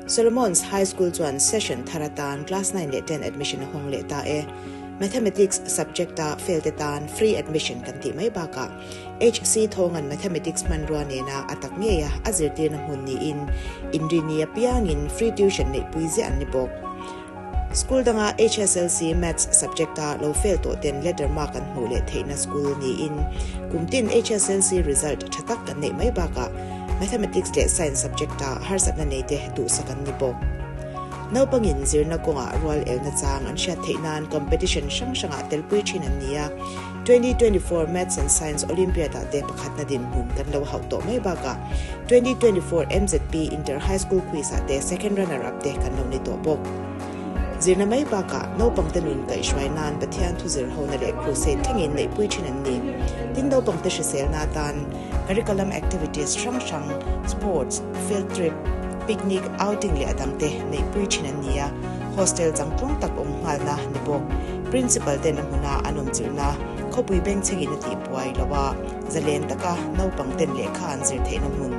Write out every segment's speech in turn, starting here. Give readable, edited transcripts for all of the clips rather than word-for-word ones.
Solomon's High School chuan session thar atan class nine leh ten admission a hawng leh ta e. Mathematics subject-a fail te tan free admission kan tih mai bakah HC Thawnga'n Mathematics hmanrua nena a tak ngeia a zirtirna hmun niin inrini apiangin free tuition neihpui ziah an ni bawk. School danga HSLC Maths subject-a lo fail tawh ten letter mark an hmuh leh theihna school niin kum tin HSLC result tha tak kan neih mai bakah Mathematics leh Science subject-a harsatna neite duhsak an ni bawk. Naupangin zirna kawngah rual elna chang an hriat theih nan competition hrang hrangah telpui thin an ni a, 2024 Maths and Science Olympiad-ah te pakhatna dinhmun kan lo hauh tawh mai bakah 2024 MZP Inter High School Quiz-ah te second runner-up te kan lo ni tawh bawk. Zirna mai bakah naupangte nun kaihhruai nan Pathian thu zir hona leh crusade thlengin neihpui thin an ni. Tin naupangte hriselna atan curriculum activities hrang hrang, sports, field trip, picnic, outing leh a dangte neihpui thin an ni a, hostel changtlung tak awm nghalna ni bawk. Principal ten a hmuna an awm chilhna khawpui bengchhengin a tihbuai lo a, zalen taka naupang ten lehkha an zir theihna hmun,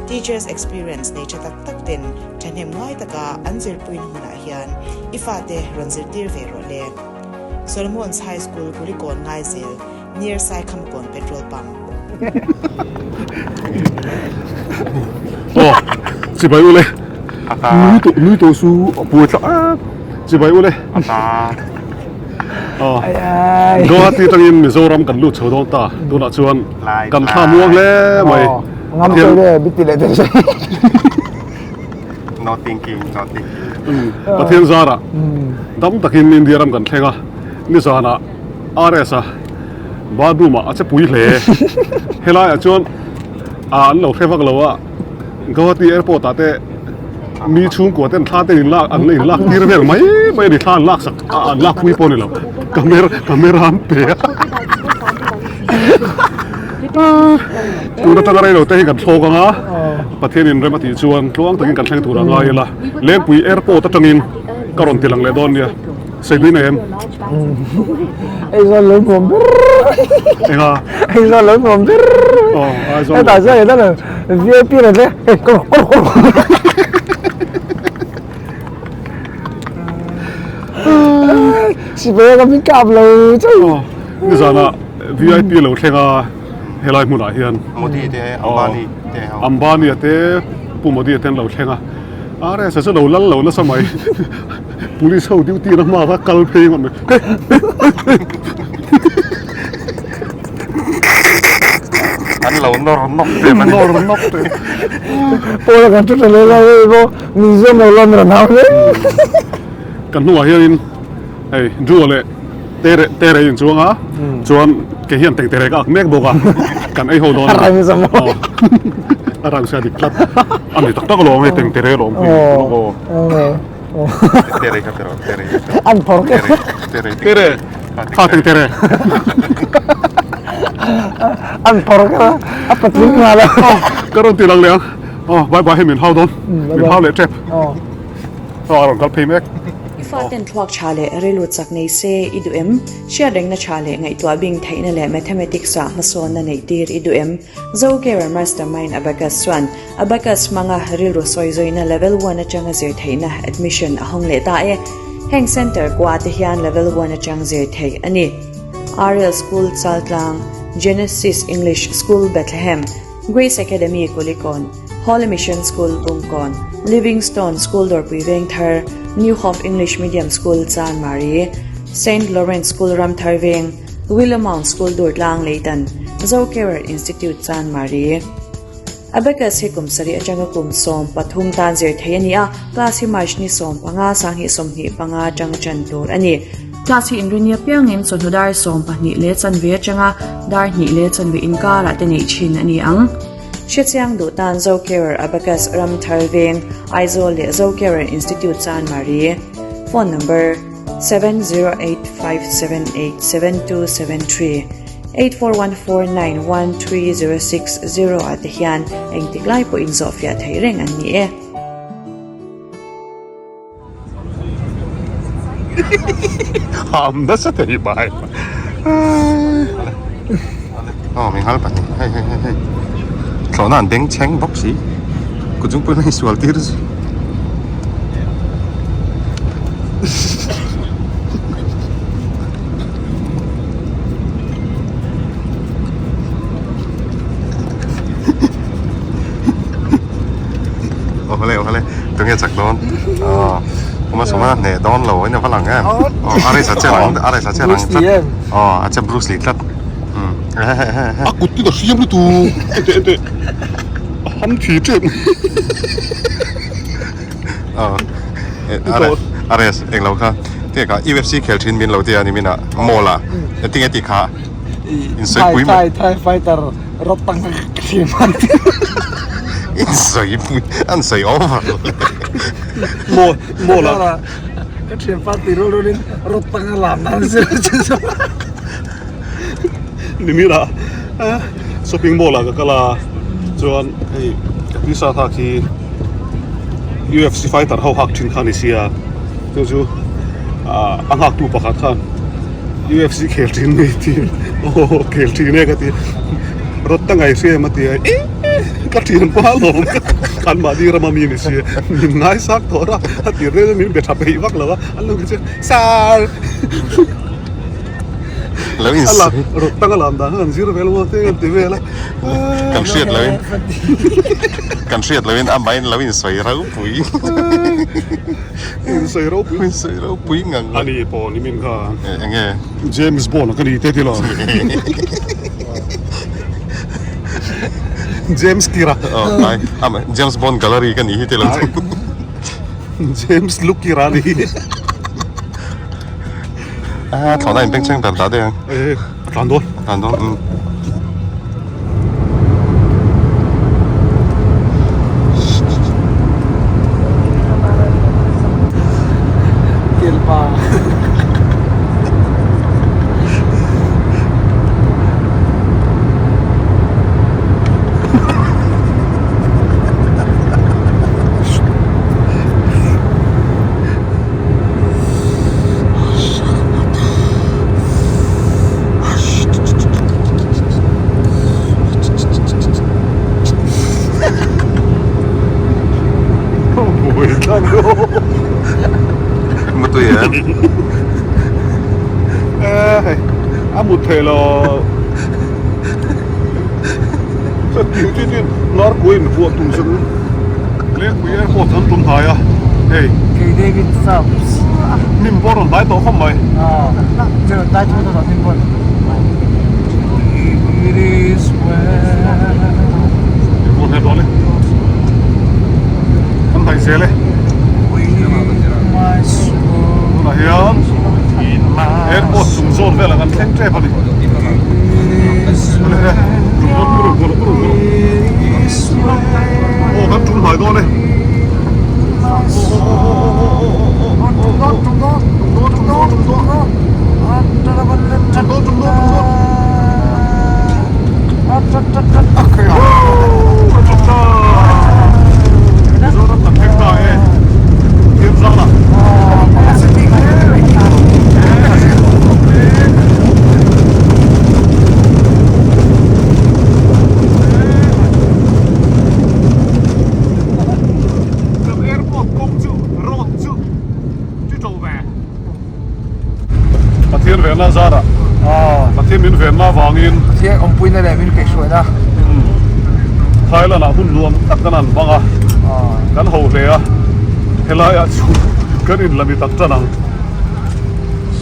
teachers experience nei tha tak tak ten thahnem ngai taka an zirpuina hmunah hian i fate rawn zirtir ve rawh le. Solomon's High School Kulikawn Ngaizel, near Saikhamakawn Petrol Pump. Aw, chibai ule. Nui tawh nui tawh su a buai thlak a. Chibai ule. Aw. Guwahati atangin Mizoram kan lut chho dawn ta. Tunah chuan kan thla muang hle mai. Ngam tawh le biti leh teh se. No thinking, no thinking. Pathian zarah dam takin India ram kan thleng a. Nizanah RS a bathroom ah a che pui hle. Helaiah chuan an lo hre vak lo a. Guwahati airport ah te mi chhungkua ten thla te in lak an la in lak tir vel mai mai a ni thla an lak sak a an lak pui pawh a ni lo camera camera an pe a tun atanga rei lo te hi kan thlawk ang a Pathian in rem a tih chuan tluang takin kan thleng tur a ngai ila Lengpui airport atangin ka rawn ti lang leh dawn nia Saipui nei em? Aizawl lo nuam ber. Enga? Aizawl lo nuam ber. Oh, Aizawl. Heta chuan heta VIP la te. Hey, kom kom kom. Sipai ka min kap lo chu. Oh, nizana VIP lo thlenga helai hmunah hian. Modi te Ambani te ho. Ambani te Pu Modi te an lo thlenga. RS chu lo lal lo nasa mai. Police ho duty na hma kha kal phei ngawt mai. An lo nawr nawk te man. Nawr nawk te. Pawl kan thu tha leh lai hei pawh Mizoram lo lan ran hau hle. Kan hnungah hianin hei Drew leh Tere Tere in chuang a chuan ke hian teng tere ka ak mek bawk a kan ei ho dawn a. A rang sa maw. A rang sa dik tlat. A ni tak tak alawm hei teng tere alawm hei. Tere ka tero tere. An phawr ke. Tere tere. Kha teng tere. An phawr ke a patling nga la. Ka rawn ti lang leh ang. Oh bye bye hei min hau dawn. Min hau leh tep. Oh. Oh a rawn kal phei mek. I faten thluak tha leh rilru chak nei se i duh em? Hriatrengna tha leh ngaihtuah bing theihna leh mathematics-ah hmasawnna neih tir i duh em? Zocarer Mastermind Abacus chuan Abacus hmanga rilru sawi zawina Level One atanga zir theihna admission a hawng leh ta e. Heng centre kua te hian Level One atang zir theih a ni. Ariel School Chaltlang, Genesis English School Bethlehem, Grace Academy Kulikawn, Holy Mission School Bungkawn, Livingstone School Dawrpui Vengthar, New Hope English Medium School Chanmari, Saint Lawrence School Ramthar Veng, Willowmount School Durtlang Leitan, Zocarer Institute Chanmari. Abacus hi kum sarih atanga kum 13 tan zir thei a ni a, class hi March ni 15, 2025 atang tan tur a ni. Class hi inrini apiangin chawhnu dar 12 leh chanve atanga dar hnih leh chanve inkarah te neih thin a ni ang. Hrechiang duh tan Zocarer Abacus Ramthar Veng, Aizawl leh Zocarer Institute Chanmari. Phone number. 7085787273, 8414913060 ah te hian engtik lai pawh inzawhfiah theih reng an ni e. Ham nasa thei bai. Aw mi nghal pahnih hei hei hei hei thlawhna an beng chheng bawk si kut zungpui mai sual tir. Awle awle tunge chak dawn aw kuma sawma hneh dawn lo in a va lang em aw a race a che rang a race a che rang tlat aw a che Bruce Lee tlat a kut chu ka hriam lutuk ente ente a ham thi tep aw a race englo kha tinge kha UFC khel thin min lo tia ni min ah mall ah tinge tih kha insawi pui mai Thai fighter rawt tang thin an ti insawi pui an sawi over mall mall ah ka thianpa ti rual rual in rawt tang a lam nan zir Nimir ah shopping mall ah ka kal a chuan hei ka t-shirt hak hi UFC fighter ho hak thin kha a ni sia chu chu a nghak tu pakhat khan UFC khel thin mai ti aw khel thin e ka ti rawt ta ngai hria em a ti a eh ka thian pa alawm an mahni rama mi ni sia min ngaisak tawh a a tir reng a min be tha peih vak lo a an lo ti che sir. Lo in sawi. Rawt tang a lam dan kha kan zir vel maw te kan ti vel a. Kan hriat lo in kan hriat lo in amah in lo in sawi ropui. In sawi ropui. In sawi ropui ngang. Ani pawh ni min kha. Enge. James Bond a ka ni te ti lo. James Kira. Oh ai amah James Bond gallery ka ni hi ti lo. James Lukira ni. A thlawhna in bengchheng ber dah daih ang. Eh, a tlan dawn. A tlan dawn, umm. Kelpa. Mutui em? A mut thei lo. Lar kuai in vuah tum chu Lengpui airport an tum hnai a hei. Kei David Phelps. Hnim pawh a rawn dai tawh khawp mai. Aw chu rawn dai tawh tawh hnim pawh. It is well. Engpawh hne tawh le. Kan hnaih zel e. Tunah hian airport chung zawn velah kan thleng tep a ni. Aw kan tul hnai dawn e. Mizoram kan thleng ta e. Thirzalah. Kan airport kawng chu road chu chi to ve. Pathian venna zarah Pathian min venna avangin Pathian awmpuina leh min kaihhruaina Thailand ah hun nuam tak kan han hmang a kan ho hle a helaiah chu kan inlami tak tan ang.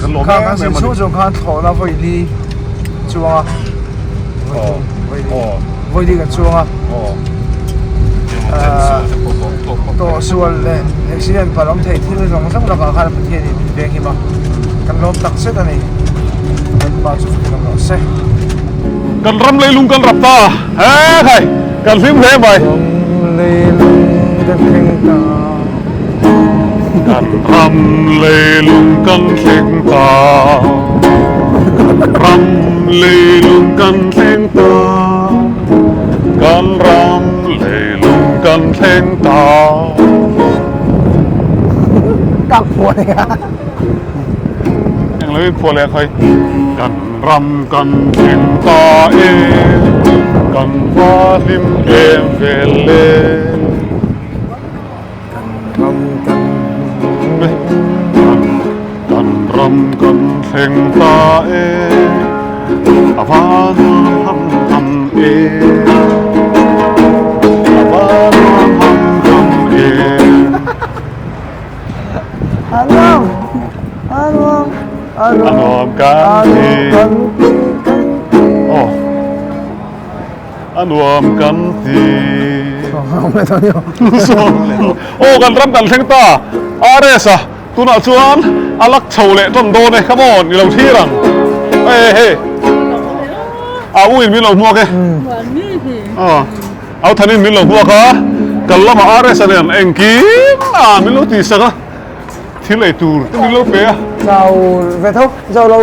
Kan lawm em em a ni. Kha kan chhung khan thlawhna vawi li chuang a. Vawi li kan chuang a. Tawh sual leh accident palh awm thei thil zawng zawng lakah khan Pathian in min veng him a. Kan lawm tak zet a ni. Lalpa chu fakin awm rawh se. Kan ram leilung kan rap ta he khai kan hlim hle mai. Ram leilung kan thleng ta. Kan ram leilung kan thleng ta Ram leilung kan thleng ta Kan ram leilung kan thleng ta Kak phuah nei a. Eng lo in phuah leh khai. Kan ram kan thleng ta e Kan va hlim em vel e. Kan ram kan Kan thleng ta e, a va nuam ham ham e, a va nuam ham ham e. A nuam, a nuam, a A nuam kan ti. kan ti, kan ti. Aw, a nuam kan ti. Aw, kan ram kan thleng ta, RS a. Tunah chuan a lak chho leh tawn dawn e, come on, i lo thlir ang. Hei hei, a u in min lo hmuak e. Aw, au thanin min lo hmuak a, kal lamah RS a nen engkim a min lo tihsak a, thil ei tur te min lo pe a. Chau ve tho, chau lo.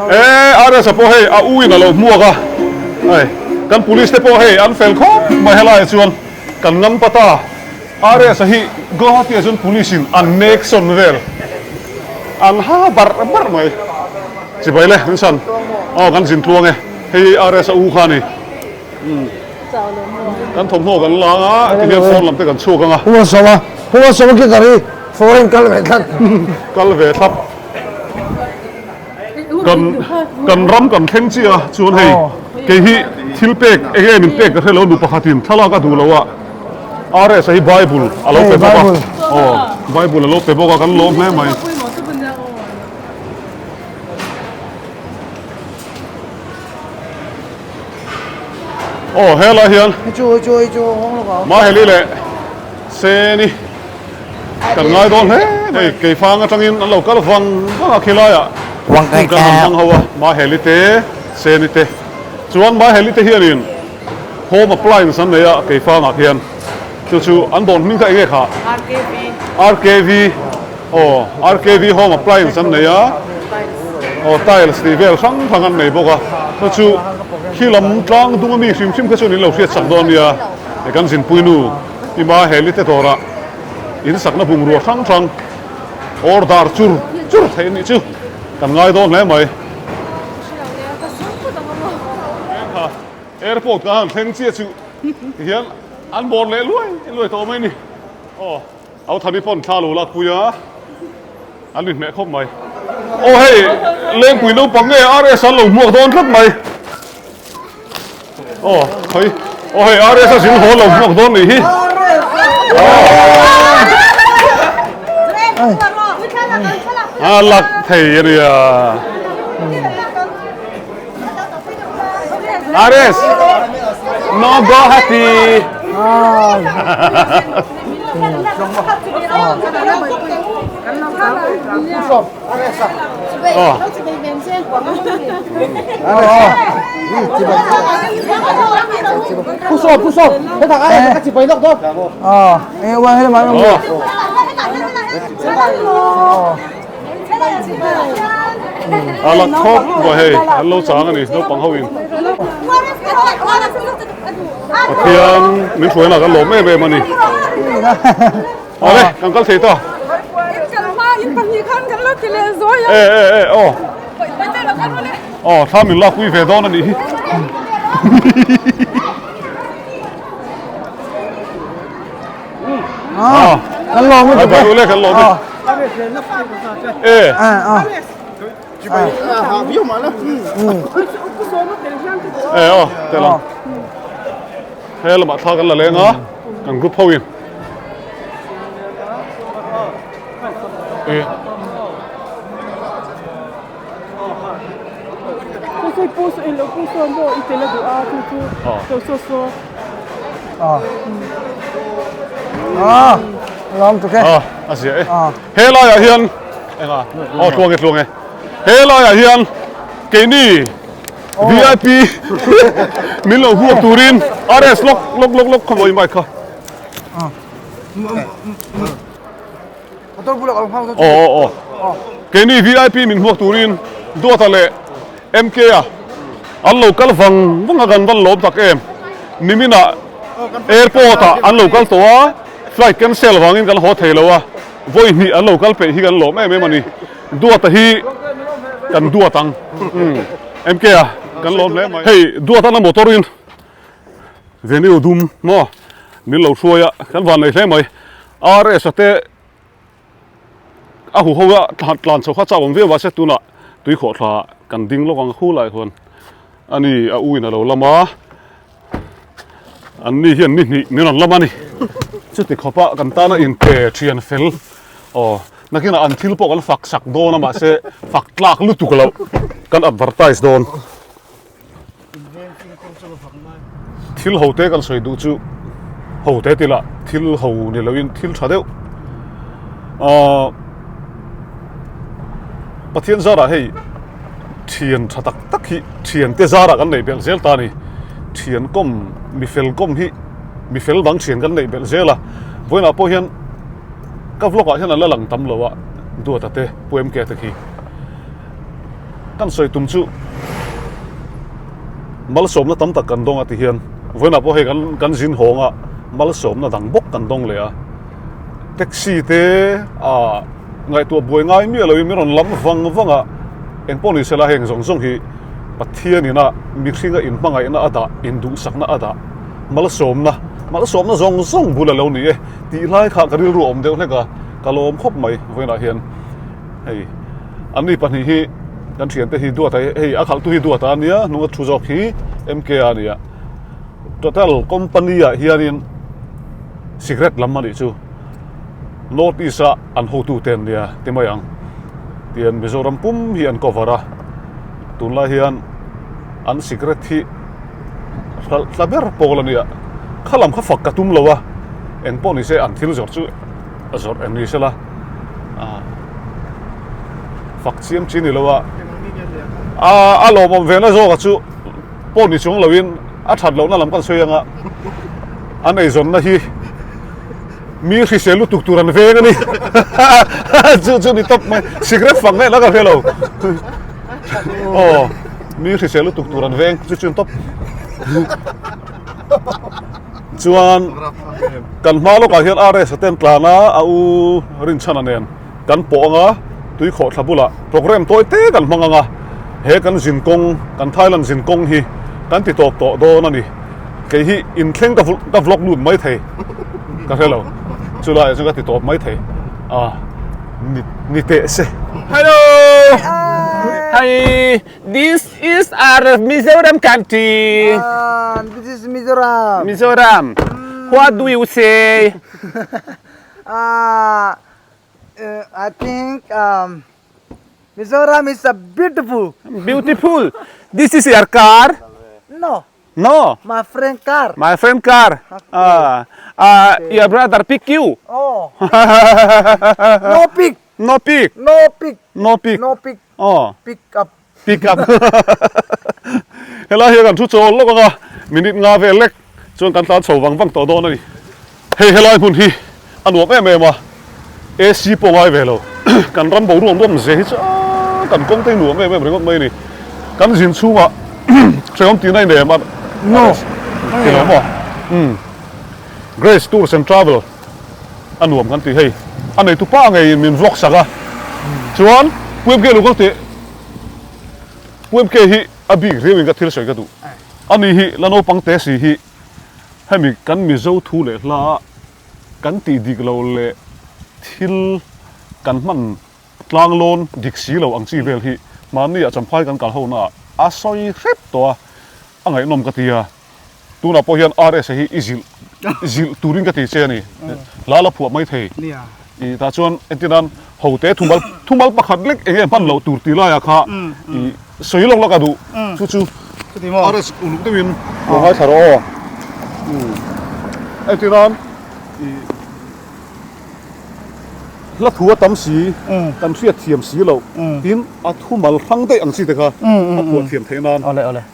E, RS a pawh hei a u in a lo hmuak a, hei kan police te pawh hei an fel khawp mai helaiah chuan kan ngam pa ta. RS a hi Guwahati ah chuan police in an nek sawn vel an ha barh barh mai. Chibai le min san aw kan zin tluang e hei RS a u kha a ni kan thawmhnaw kan la anga tihian phone lam te kan chhuak anga. Huma sawma huma sawma khi ka ri foreign kal ve thlap. Kal ve thlap. Kan kan ram kan thleng chiah a chuan hei kei hi thil pek eng nge min pek ka hre lo nu pakhatin thlalak a duh lo a RS a hi Bible a lo pe bawk a aw Bible a lo pe bawk a kan lawm hle mai. Aw helai hian Maheli leh Seni Kan ngai dawn hle mai, Keifang atangin an lo kal vang vang a khilaiah hun kan han hmang ho a, Maheli te, Seni te. Chuan Maheli te hianin home appliance an nei a Keifangah khian, chu chu an dawn hming kha enge kha? RKV. RKV, aw RKV home appliance an nei a, aw tiles tih vel hrang hrang an nei bawk a, chu chu khi lam tlang dung ami hrim hrim kha chuan in lo hriat sak dawn nia, kan zinpuinu. Tima Heli te dawrah in sakna bungrua hrang hrang order chur chur theih a nih chu kan ngai dawn hle mai. Airport ka han thleng chiah chu tihian an bawr leh luai luai tawh mai ni. Aw, au Thami pawn thla lo lakpui a, an inhmeh khawp mai. Aw hei, Lengpui naupang nge RS an lo hmuak dawn tlat mai. Aw khawi aw hei RS a zin haw lo hmuak dawn nih hi a lak thei a nia RS no go happy A lak khawp mai hei an lo chang a ni naupang ho in Pathian min hruaina kan lawm em em a ni. Awle, kan kal thei ta. E e e aw. Aw, thla min lak pui ve dawn a nih hi. Ah, kan lawm e. Bai ule kan lawm e. E. E aw, telang. He lamah thla kan la leng a, kan group ho in. E. Ah, a zia e. He laiah hian enga aw tluang e tluang e. He laiah hian keini VIP min lo huak turin RS lawk lawk lawk lawk khaw mai kha. Aw aw aw. Keini VIP min huak turin Duata leh MK a an lo kal vang vang a kan van lawm tak em. Niminah airport ah an lo kal tawh a, flight cancel vangin kan haw thei lo a, vawi hnih an lo kal peih hi kan lawm em em a ni. Duata hi kan duat ang. MK a kan lawm hle mai. Hei Duata na motor in venue dum maw min lo hruai a kan van nei hle mai. RS a te A huho a tlan chho kha chau awm viau mahse tunah tuikhawhthla kan ding lawk ang hu lai huan a ni a u in a lo lam a an ni hian ni hnih min rawn lam a ni chuti khawpa kan tana inpe thian fel aw nakinah an thil pawh kan fak sak dawn a mahse fak tlak lutuk loh kan advertise dawn. Thil ho te kan sawi duh chu ho te tila thil ho ni loin thil tha deuh ahh Pathian zarah hei thian tha tak tak hi thian te zarah kan neih belh zel ta a ni thian kawm mi fel kawm hi mi fel dang thian kan neih belh zel a vawiinah pawh hian ka vlog ah hian an la lang tam lo a Duata te Pu MK te khi. Kan sawi tum chu malsawmna tam tak kan dawng a ti hian vawiinah pawh hei kan kan zin hawng a malsawmna dang bawk kan dawng leh a taxi te ah ngaihtuah buai ngai miah loin min rawn lam vang vang a engpawh ni sela heng zawng zawng hi Pathian ina mihringa inhmangaihna a dah induhsakna a dah malsawmna malsawmna zawng zawng bul a lo ni e tih lai kha ka rilru a awm deuh hlek a ka lawm khawp mai vawiinah hian. Hei an ni pahnih hi kan thiante hi duata hei a khalhtu hi duata a nia hnunga thu zawk hi MK a nia total company ah hianin cigarette lam a nih chu north east a an hotu te an nia ti mai ang tian Mizoram pum hi an cover a tunlai hian an cigarette hi hralh tla ber pawl a nia kha lam kha fak ka tum lo a engpawh ni se an thil zawrh chu a zawrh em ni sela fak chiam chi ni lo a a lawmawm ve na zawk a chu pawh ni chung loin a that lohna lam kan sawi anga an eizawnna hi mi hrisel lutuk tur an veng a ni chu chu ni tawp mai cigarette fak ngaih la ka hre lo aw mi hrisel lutuk tur an veng chu chu ni tawp. Chuan kan hma lawkah hian RS a ten tlan a, a u Rinchhana nen kan pawh ang a, tuikhawhthla bulah programme tawi te kan hmang ang a, he kan zin kawng, kan Thailand zin kawng hi kan ti tawp tawh dawn a ni. Kei hi inthleng ka ka vlog lut mai thei ka hre lo, chulaiah chuan ka ti tawp mai thei a, ni ni teh se. Hello! Hi! This is our Mizoram country. Ah, this is Mizoram. Mizoram. What do you say? Ah, uh, I think um, Mizoram is a beautiful. Beautiful. This is your car? No. No. My friend car. My friend car. Ah, uh, your brother pick you. Oh. no pick. No pick. No pick. No pick. No pick. Aw. Pick up. Pick up. Helai hian kan thu chawl lawk ang a, minute nga vel lek chuan kan tlan chho vang vang tawh dawn a ni. Hei helai hmun hi a nuam em em a, AC pawh ngai ve lo. Kan ram boruak nuam ze hi chu kan kawng te hi nuam em em ringawt mai a ni. Kan zin chhungah hrehawm tihna i nei em a? No. Ti lo maw? Umm. Grace Tours and Travel. A nuam kan tih hei a neitu pa ngeiin min vlog sak a chuan Pu MK lo kal teh Pu MK hi a bik riau in ka thil sawi ka duh ani hi la naupang te si hi hemi kan Mizo thu leh hla a kan tih dik lo leh thil kan hman tlang lawn dik si lo ang chi vel hi mahni ah champhai kan kal ho na ah a sawi hrep tawh a a ngaihnawm ka ti a. Tunah pawh hian RS hi i zilh zilh turin ka ti che a ni. Hla la phuah mai thei. I tah chuan entir nan hote thumal thumal pakhat lek eng nge hman loh tur tih laiah kha i sawi lawk lawk a duh. Chu chu RS uluk deuhin lo ngaithla rawh aw. Entir nan i Hla thu a tam si, kan hriat thiam si loh, tin a thumal hrang daih ang chi te kha a phuah thiam theih nan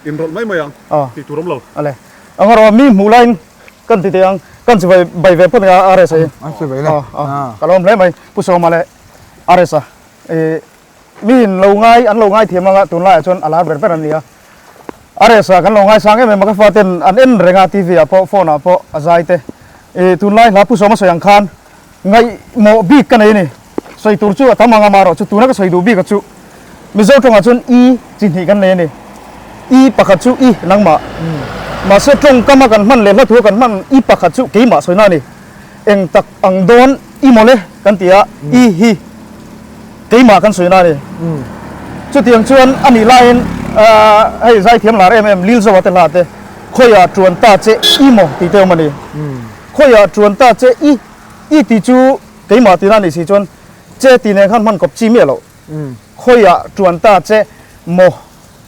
inrawlh mai mai ang tih tur awm lo. Awle. Ang erawh mi hmuh laiin kan ti teh ang, kan chi vai bai ve phawt anga RS a hi. An chi bai le. Ka lawm hle mai Pu Sawma leh RS a. Mi in lo ngai an lo ngai thiam anga tunlaiah chuan a lar ber ber an ni a. RS a kan lo ngaisang em em a ka faten an en reng a TV ah pawh phone ah pawh a zai te. I tunlai hla Pu Sawma sawi ang khan ngaihmawh bik ka nei a ni. Sawi tur chu a tam ang a marawh chu tuna ka sawi duh bik a chu Mizo tawngah chuan i chi hnih kan nei a ni. I pakhat chu i nangmah. Mahse tawngkam a kan hman leh hla thu a kan hman i pakhat chu keimah sawina a ni. Eng tak ang dawn i mawle kan ti a i hi. Keimah kan sawi na a ni. Chutiang chuan a nih laiin hei zaithiam lar em em Lilzoa te hla te khawiah tuan ta che i maw tih te awm a ni. Khawiah tuan ta che i i tih chu keimah tihna a nih si chuan che tih nen khan hman kawp chi miah loh. Khawiah tuan ta che maw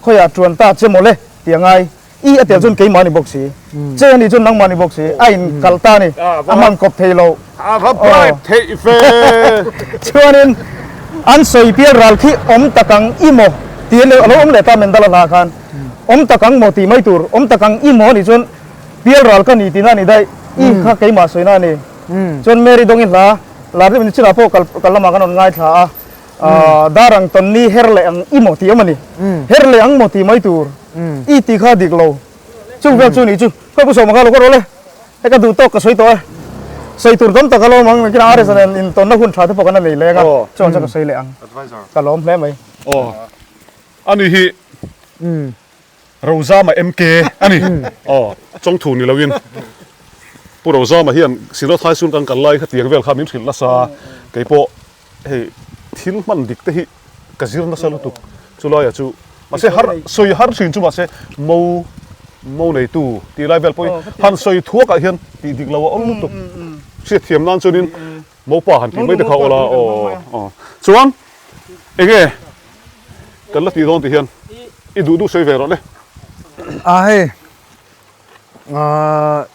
khawiah tuan ta che maw le tih a ngai. I a tel chuan keimah ni bawk si, che a nih chuan nangmah ni bawk si, a in kalh ta a ni, a hman kawp thei lo. A va bribe theih ve. Chuanin an sawi pial ral khi awm tak ang i maw tih a lo awm leh ta Mendal a hla khan awm tak ang maw tih mai tur, awm tak ang i maw a nih chuan pial ral ka ni tihna a ni daih, i kha keimah sawina a ni. Chuan Mary Dawngi hla lar deuh in chinah pawh kal lamah kan rawn ngaithla a. Dar ang tawn ni her leh ang i maw tih awm a ni. Her leh ang maw tih mai tur i tih kha dik lo. Chung vel chu nih chu khawi pu sawma kha lo ka rawh le. Hei ka duh tawk ka sawi tawh e. Sawi tur tam tak a lawm ang nakinah RS nen intawnna hun tha te pawh kan la nei leng a chuan chuan ka sawi leh ang. Ka lawm hle mai. Aw ani hi Rozama MK a ni. Aw chawngthu ni loin Pu Rozama hian Synod High School kan kal lai khatiang vel kha min hrilh nasa keipawh Hei thil hman dik te hi ka zir nasa lutuk chulaiah chu mahse har sawi har thin chu mahse mo mo neitu tih lai vel pawhin han sawi thuakah hian tih dik lo a awm lutuk hriatthiam nan chuanin mopa han tih mai te kha awla aw aw chuan enge kan la tih dawn tih hian i duh duh sawi ve rawh le. A hei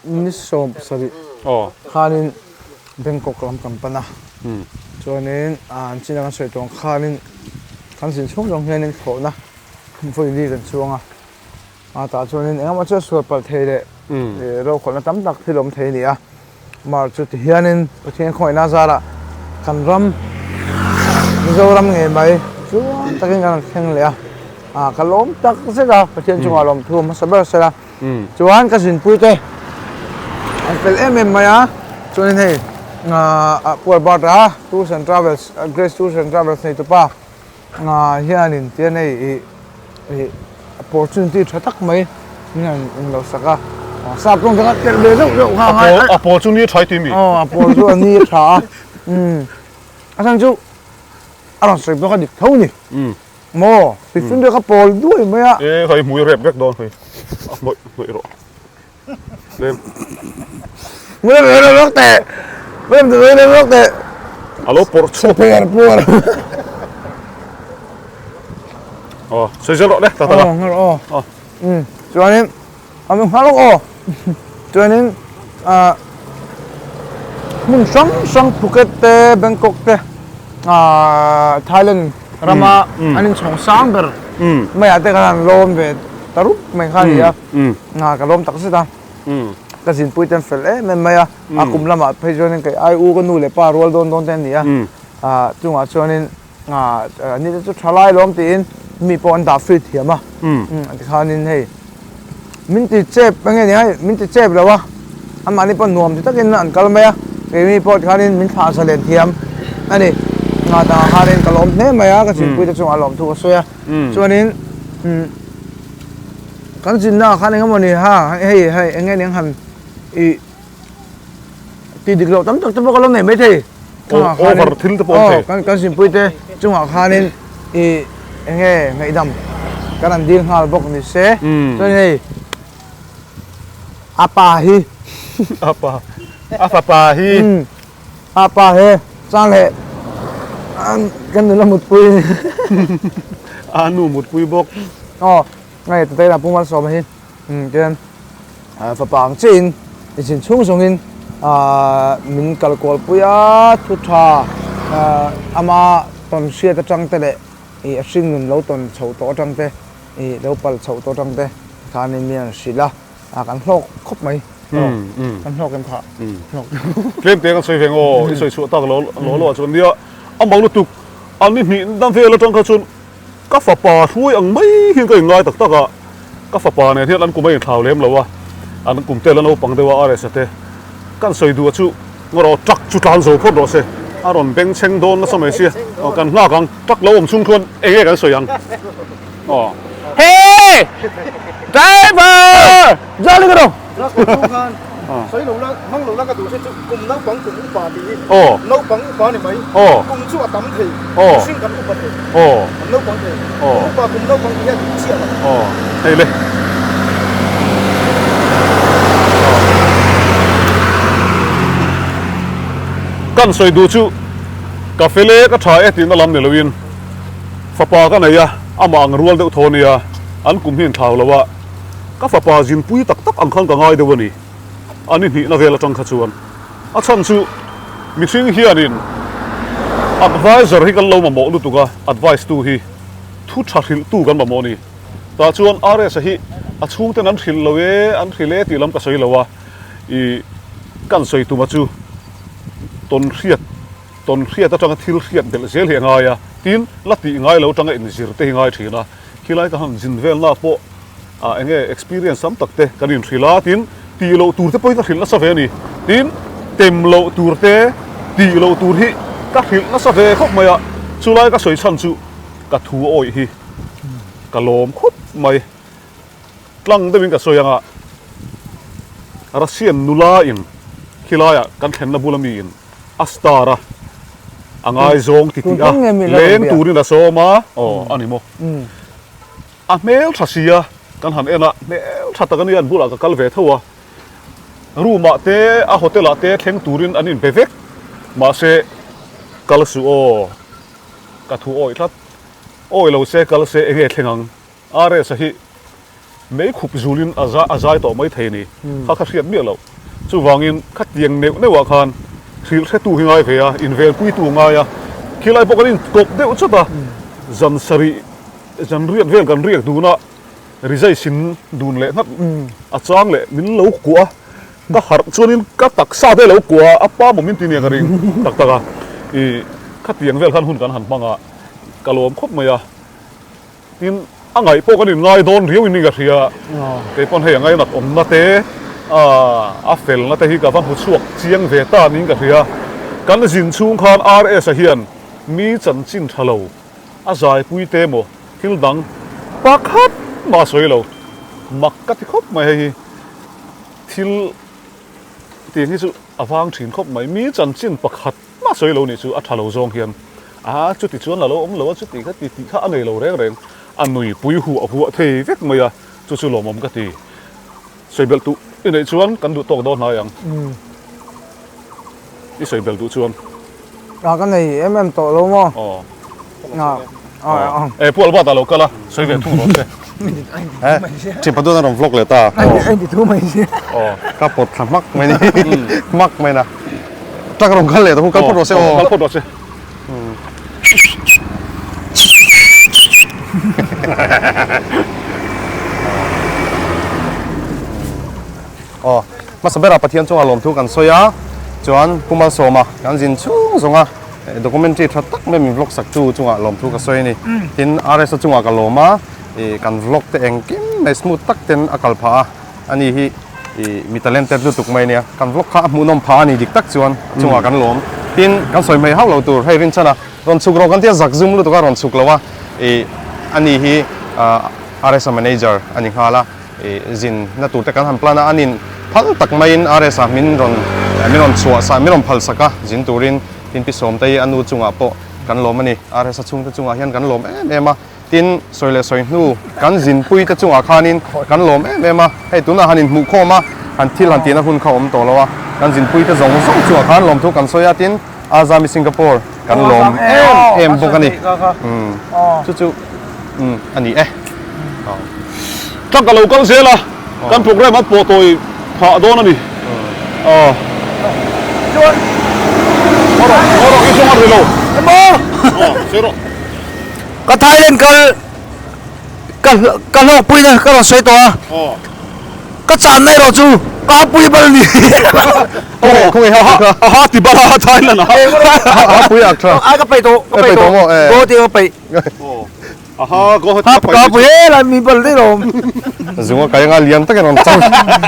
Ni 70 khanin Bangkok lam kan pan a, chuanin an chin a kan sawi tawh ang khanin kan zin chhung zawng hianin thlawhna vawi li kan chuang a, a tah chuanin engemaw chu a sual palh thei leh rokhawlhna tam tak thil awm thei a ni a, mar chu tihianin Pathian khawngaihna zarah kan ram Mizoram ngei mai chuan takin kan rawn thleng leh a, ka lawm tak zet a, Pathian chungah lawmthu a hmasa ber sela. Chuan ka zinpui te an fel em em mai a, chuanin hei ah Pu Albert a Tours and Travels Grace Tours and Travels nei tupa hianin tian hei ih ih opportunity tha tak mai min han in lo sak a, sap tawng te kha telh ve zeuh zeuh kha a ngai a pawl chu ni tha i ti mi? Aw a pawl chu a ni tha a, a chhan chu a rawn sawi bawk a dik tho ni. Maw? Ti chun ka pawl duai mai a. E hei hmui rep vek dawn hei. A hnawih hnawih rawh. Tlem. Hmui rep rep vek teh. Hmui rep rep vek teh. A lo pawrh chhuak. Per puar. Aw, sawi zel rawh le ta ta la. Aw, ngar aw. Aw. Um, chuanin a mi nghal aw. Chuanin ah hmun hrang hrang Phuket te Bangkok te ah Thailand rama an inchhawng sang ber maiah te khan an lawm ve ta rup mai kha a ni a, ka lawm tak zet a, ka zinpui te an fel em em mai a, a kum lamah phei chuanin kei ai u ka nu leh pa rual dawn dawn te an ni a, chungah chuanin ni te chu tha lai lawm tiin mi pawh an dah free thiam a tikhanin hei min ti chep enge ni hei min ti chep lo a anmahni pawh nuam ti takin an kal mai a keimi pawh tikhanin min thlah zalen thiam a ni tah khanin ka lawm hle mai a ka chinpui te chungah lawmthu ka sawi a chuanin kan chinna ah khan engemaw ni ha hei hei enge ni ang han ih Ti dik loh tam tak te pawh ka lo nei maithei. Over thil te pawh awm thei. Kan kan zinpui te chungah khanin i enge ngaihdam kan an dil nghal bawk ni se. Chuan hei a pa hi. A pa a fapa hi. A pa hi chang leh kan nula mutpui. A nu mutpui bawk. Aw hei tute pu Malsawma hi tian. Fapa ang chiahin i zin chhung zawngin min kal kualpui a, thu tha ama tawn hriat atang te leh ih a hring nun lo tawn chhoh tawh atang te ih lo pal chhoh tawh atang te khanin min han hrilh a, kan hlawk khawp mai kan hlawk em kha hlawk. Tlem te kan sawi ve ngaw i sawi chhuah tak lo lo lo ah chuan nia a mang lutuk a ni hnih dam vel atang kha chuan Ka fapa hruai ang mai hian ka inngai tak tak a, ka fapa nen hian an kum a inthlau lem lo a, an kum tel a naupang deuh a RS-a te kan sawi duh a chu ngaw truck chu tlan zo phawt rawh se, a rawn beng chheng dawn nasa mai sia, aw kan nghak ang, truck lo awm chhung chuan eng nge kan sawi ang aw. Hey! Driver! Jolly ka rawh! Sawi lo la, hmang lo la ka duh che chu kum naupang kum upa tih hi naupang upa ni mai. Kum chu a tam thei, mihring kan upa thei, kan naupang thei. Kum upa kum naupang tih hi a dik chiah lo. Hei le. Kan sawi duh chu ka fel e ka tha e tihna lam ni loin fapa ka nei a, amah ang rual deuh thaw nia, an kum hi inthlau lo a. Ka fapa zinpui tak tak ang khan ka ngai deuh a ni. A ni hnihna vel atang kha chuan a chhan chu mihring hianin advisor hi kan lo mamawh lutuk a, advice tu hi thu tha hrilh tu kan mamawh a ni. Tah chuan RS-a hi a chhungten an hrilh lo e, an hrilh e tih lam ka sawi lo a, ih kan sawi tuma chu tawn hriat tawn hriat atanga thil hriat belh zel hi a ngai a, tin la tih ngai lo atanga inzir te hi ngai thin a. Khilai ka han zin velna pawh ah enge experience tam tak te kan inhrilh a, tin tih loh tur te pawhin ka hrilh nasa ve a ni. Tin tem loh tur te tih loh tur hi ka hrilh nasa ve khawp mai a, chulai ka sawi chhan chu ka thu awih hi ka lawm khawp mai. Tlang deuhin ka sawi anga Russian nula in khilaiah kan thlenna bula mi in a star a, a ngaizawng ti tih a, leng turin a sawm a, aw a ni maw? A hmel tha si a, kan han en a, hmel tha tak a nia an bulah ka kal ve tho a, room ah te a hotel ah te thleng turin an inbe vek, mahse kal suh aw, ka thu awih tlat, awi lo se kal se enge thleng ang. RS-a hi mei khup zulin a a zai tawh mai thei a ni. Kha kha hriat miah loh. Chuvangin khatiang neuh neuhah khan hrilh hretu hi ngai ve a, invelpuitu ngai a. Khilai pawh kan inkawp deuh chawt a, zan sarih, zan riat vel kan riak dun a, rizai sin dun leh nghat a chang leh min lo kuah a, ka harh chuanin ka taksa te lo kuah a, a pa maw min ti nia ka ring tak tak a. Ih, khatiang vel khan hun kan han hmang a, ka lawm khawp mai a. Tin, a ngaih pawh kan inngai dawn riau in ka hria. Kei pawn hei a ngainat awmna te, a felna te hi ka va hmu chhuak chiang ve ta niin ka hria. Kan zin chhung khan RS-a hian mi chanchin tha lo, a zaipui te emaw thil dang pakhat mah a sawi lo. Mak ka ti khawp mai hei hi. Thil tiang hi chu a vang thin khawp mai. Mi chanchin pakhat. Mah sawi lo nih chu a tha lo zawng hian a chuti chuan a lo awm lo a chuti kha ti tih kha a nei lo reng reng a nuipui huah huah thei vek mai a chu chu lawmawm ka ti. Sawi belh duh i neih chuan kan duh tawk dawn hnai ang i sawi belh duh chuan. A ka nei em em tawh lo maw? Aw. E Pu Albert a lo kal a sawi ve thung rawh se. Thianpa duan a rawn vlog leh ta. Ka pawt thla hmak mai ni hmak mai na. Truck a rawn kal leh ta hu kal phawt rawh se aw. Kal phawt rawh se. Aw hmasa berah Pathian chungah lawmthu kan sawi a chuan Pu Malsawma kan zin chhung zawng a. Documentary tha tak mai min vlog sak tu chungah lawmthu ka sawi a ni. Tin, RS-a chungah ka lawm a, ih kan vlog te engkim mai smooth tak ten a kal phah a, ani hi ih mi talented lutuk mai a nia. Kan vlog kha a hmuhnawm phah a ni dik tak chuan a chungah kan lawm. Tin, kan sawi hmei hauh lo tur hei rinchhan a rawn chhuk rawh kan tia zak zum lutuk a rawn chhuk lo a, ih ani hi RS-a manager a ni nghal a. Ih zin na tur te kan han plan a, a nin phal tak maiin RS-a min rawn min rawn chhuah sa min rawn phal sak a zin turin tin pi Sawmte hi a nu chungah pawh kan lawm a ni. RS-a chhungte chungah hian kan lawm em em a, tin sawi leh sawi hnu kan zinpui te chungah khanin kan lawm em em a, hei tunah han inhmuh khawm a, han thil han tihna hun kha a awm tawh lo a, kan zinpui te zawng zawng chungah khan lawmthu kan sawi a, tin Azami Singapore kan lawm em em bawk a ni. Umm chu chu umm a ni e. Truck a lo kal zel a, kan program an pawh tawi phah dawn a ni. Aw. Chuan. Haw rawh, haw rawh, i zawng a ri lo. Emaw. Aw, sawi rawh. Ka Thailand kal ka ka hlawkpui na ka rawn sawi tawh a. Aw. Ka chan na erawh chu ka hapui bal ni. Aw, a ha ti bal a Thailand a. A hapui ak tha. Ai ka peih tawh, ka peih tawh. Go ti ka peih. Aw. Aha, go ahead. Hap ka pui e lai mi bal dei lo. Zunga kai anga lian takin rawn char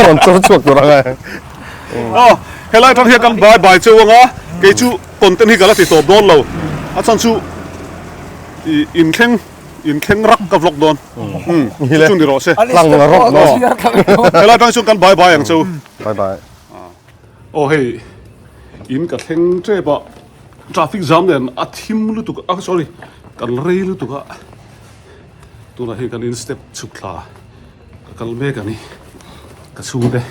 rawn char chhuak tur anga. Aw, helai atang hian kan bye bye cheu anga, kei chu content hi ka la ti tawp dawn lo. A chhan chu i inthleng inthleng rak ka vlog dawn. Umm, chu chu ni rawh se. Tlang rawk no. Helai atang hi chuan kan bye bye ang cheu. Bye bye. Aw hei in ka thleng tep a traffic jam nen a thim lutuk a sorry kan rei lutuk a tunah hian kan in step chhuk thla ka kal mek a ni ka chhungte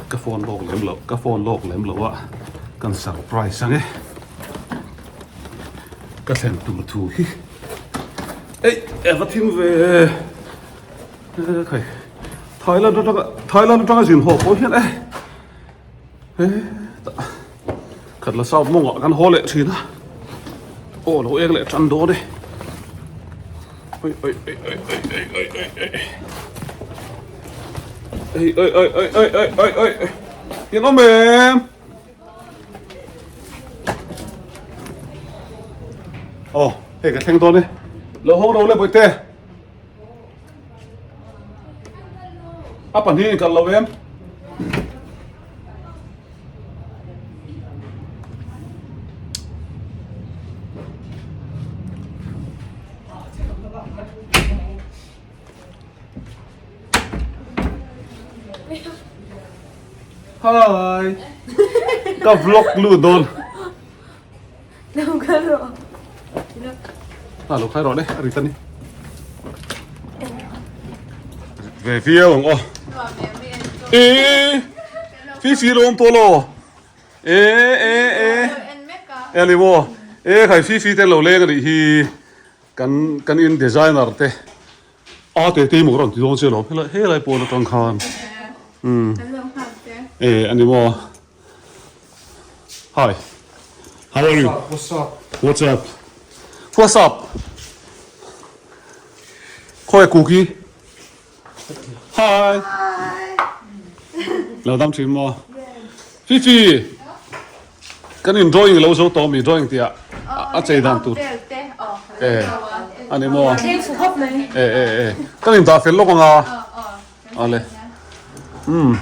ka phone lawk lem loh ka phone lawk lem loh a kan surprise ang e ka thlen tur thu hi ei ava thim ve. Khai Thailand atanga Thailand atanga zin haw pawh hian e he khat la south mawngah kan haw leh thin a aw lo eng leh tan dawn e oi oi oi oi oi oi oi oi oi oi oi oi oi oi oi oi in awm em aw hei ka thleng dawn e lo hawng ro le bawihte. A pahnih in kal lo em? Hi. Ka vlog lu dawn. Lo kal rawh. A lo khai rawh le, a rit a ni. Ve viau ang aw. E fi fi lo awm tawh lo. E e e. E ni maw. E khai fi fi te lo leng a nih hi. Kan kan in designer te. A te te maw rawn ti dawn che lawm. Helai helai pawn atang khan. Um. E a ni maw. Hi. How are you? What's up? What's up? What's up? Khawi Cookie? Hi. Lo dam thin maw? Fifi. Kan in drawing lo zo tawh mi drawing tia a chei dan tur. Eh. Ani maw? Eh eh eh. Kan in dah fel lawk anga. Ale. Umm.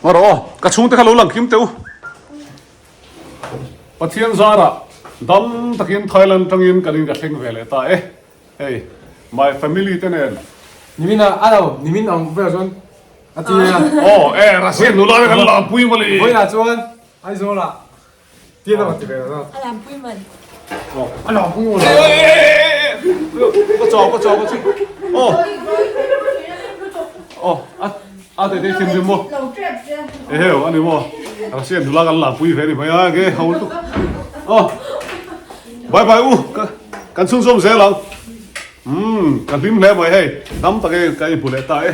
Ngaw rawh aw, ka chhungte kha lo lang kim teh u. Pathian zarah dam takin Thailand tangin kan in ka thleng ve leh ta e. Hei, my family te nen. Nimin a, a lo, nimin ang vel chuan a ti a. Aw, e, Russian nula te kan lampui mawle. Vawiinah chuan Aizawlah Ti a ti ve lo. A lampui man. A lampui man. Ka chau ka chau ka chau. Oh. Oh, a a te te thin mo. E heo ani mo. Russian nula kan lampui ve ni mai a ge ho tu. Oh. Bye bye u. Kan chhun zawm zel ang. Um, ka hlim hle mai hei. Dam tak e ka i hmu leh ta e.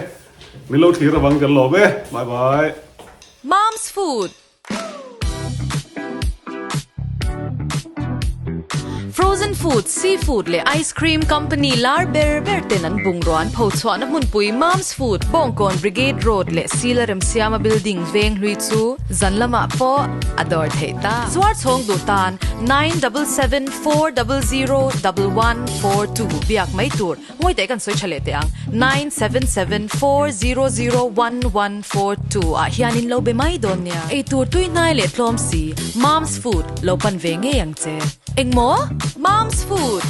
Min lo thlir avang kan lawm e. Bye bye. Mom's food. Frozen food, seafood leh ice cream company lar ber ber ten an bungrua an pho chhuahna hmunpui Mom's Food, Bawngkawn Brigade Road leh Sila Remsiama Building veng hlui chu zan lamah pawh a dawr theih ta. Zuar chhawng duh tan 977400 1142 biak mai tur. Ngawi teh kan sawi tha leh teh ang, 9774001142 ah hianin lo be mai dawn nia. Eitur tui hnai leh tlawm si, Mom's Food lo pan ve ngei ang che. Engmaw? Mom's Food!